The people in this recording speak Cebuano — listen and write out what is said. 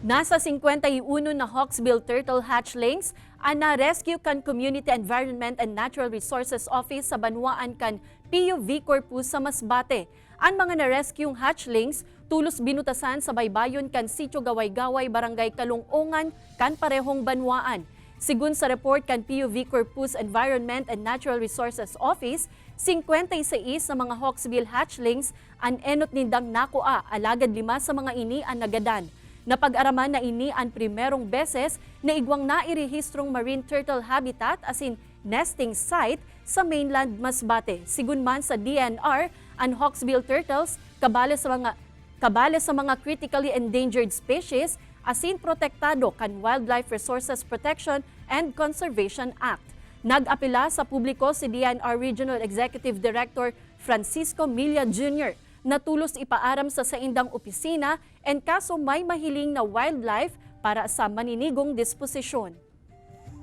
Nasa 51 na hawksbill turtle hatchlings ang na-rescue kan Community Environment and Natural Resources Office sa banwaan kan Pio V. Corpuz sa Masbate. Ang mga na-rescue hatchlings tulos binutasan sa baybayon kan Sitio Gaway-Gaway, Barangay Kalungongan, kan parehong banwaan. Sigun sa report kan Pio V. Corpuz Environment and Natural Resources Office, 56 na mga hawksbill hatchlings ang enot nindang nakuha, alagad lima sa mga ini ang nagadan. Napag-araman na ini ang primerong beses na igwang nairehistrong marine turtle habitat asin nesting site sa mainland Masbate. Sigun man sa DENR, ang hawksbill turtles kabale sa mga critically endangered species asin protektado kan Wildlife Resources Protection and Conservation Act. Nag-apela sa publiko si DENR Regional Executive Director Francisco Milla Jr. na tulos ipaaram sa saindang opisina en kaso may mahiling na wildlife para sa maninigong disposisyon.